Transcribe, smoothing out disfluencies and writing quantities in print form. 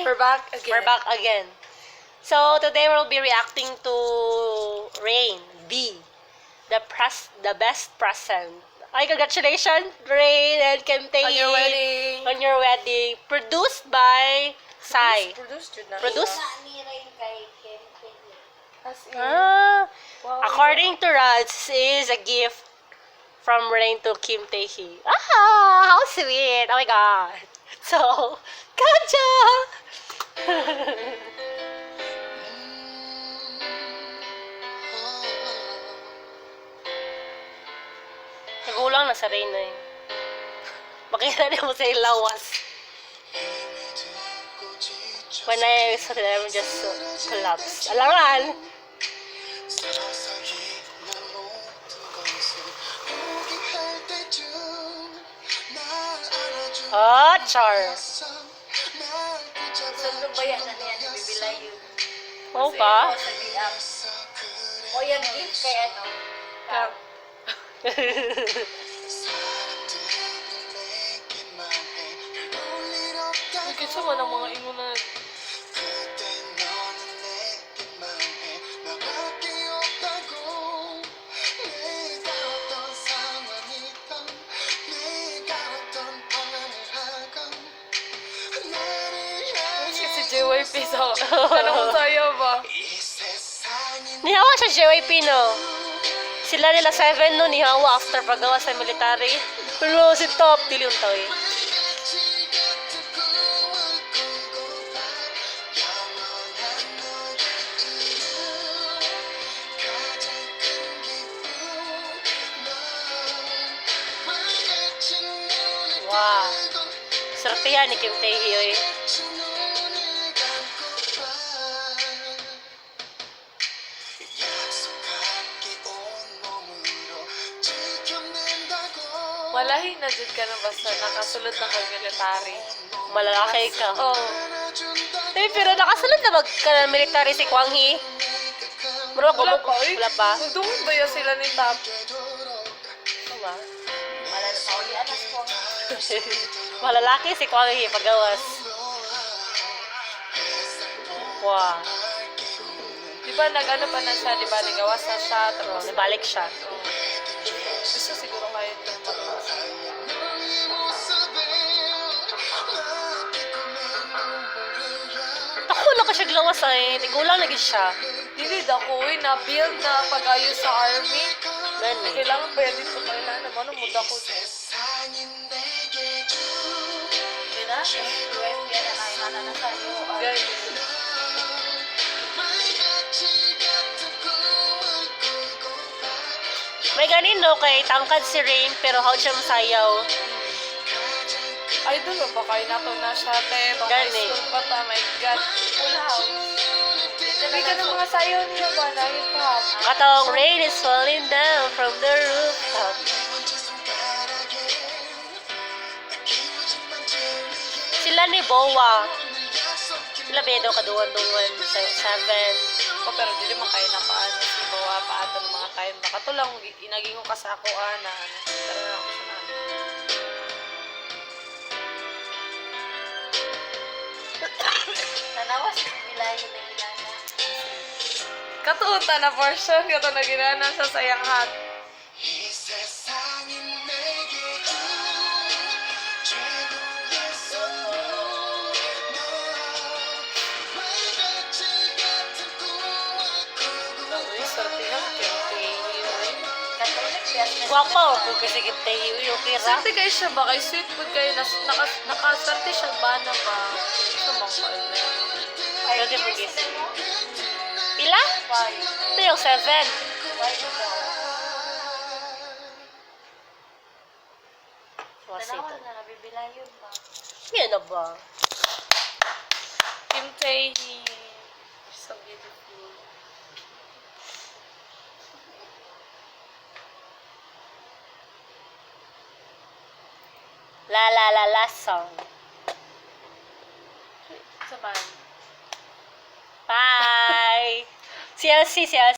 We're back again. We're back again. So today we'll be reacting to Rain B, the best present. Ay, congratulations, Rain and Kim On your Tae wedding. On your wedding. Produced by Psy. Produced yun na. Produced? Ni Rain kay Kim Tae. As in, Ah, wow. According to Raj, is a gift from Rain to Kim Tae-hee. Ah, how sweet! Oh my God. So, gotcha! Nagulang na sa Rain na eh. Makita niya mo sa lawas. When I saw them, just collapsed. Alangan! Ah, char. Sundo ba yan na niya ni Bibilayo? Oo pa? Sa biak. O yung gift kay ano? Kam. Uy, kinsa man ang mga ingon na si JYP sa kanang sayo ba? Nihawa siya JYP, no? Sila nila seven, no? Nihawa after paggawa sa military. Pero si Top, dili yung tao eh. Wow. Swerte yan ni Kim Tae-hee, oy. Walahi na jud ka na basta nakasulod na kag military. Malalaki ka. Oh. Eh, pero nakasunod na mag ka ng military si Kwang Hee. Mura ko, Wala pa, eh. wala pa. Magdungod ba yun sila ni Top? Ano ba? Wala na paulian as ko. Malalaki si Kwang Hee pagawas. Wow. Di ba nag-ano pa na siya, di ba? Nagawas na siya, Oh, tapos nabalik siya. Oh. Gusto siguro kayo nito. Ako na ka siya glawas ay. Tigulang lagi siya. Dili dako eh, na-build na pag-ayos sa army. Gani. Kailangan pa yan dito kailangan naman ano mo dako. Yun na, JYP na kay Hana na sa'yo. Gani. May ganin no, kay tangkad si Rain pero how siya masayaw. Idol ba ba kayo nato na siya, te? Baka Gani. school pa ta, my God. Full house. Sabi ka ng mga sayaw niya ba na hip hop? Katong rain is falling down from the rooftop. Sila ni Boa. Sila bedo kaduwan-duwan sa seven. O, pero dili man kayo nakaano si Bawa pa ato ng mga time. Baka to lang inagingo ka sa ako ah, na ano. Pero na ako siya na ano. Tanawa si Bibilayo na ginana. Katuon ta na portion kato na ginana sa sayang hat. Uy, swerte na kay Catholic best na. Gwapa ko kasi Kim Tae-hee okay ra. Swerte kayo siya ba? Kay sweet food kayo. Nas, naka, nakaswerte siya ba na ba? Ito mang na. Five Pwede mo years guess. sila, no? Pila? Five. Ito yung seven. Five daw. Wasito. Tanawa na nabibilayo ba? Yan na ba? Kim Tae-hee. So beautiful. La la la la song. Sa man. Bye! CLC, CLC.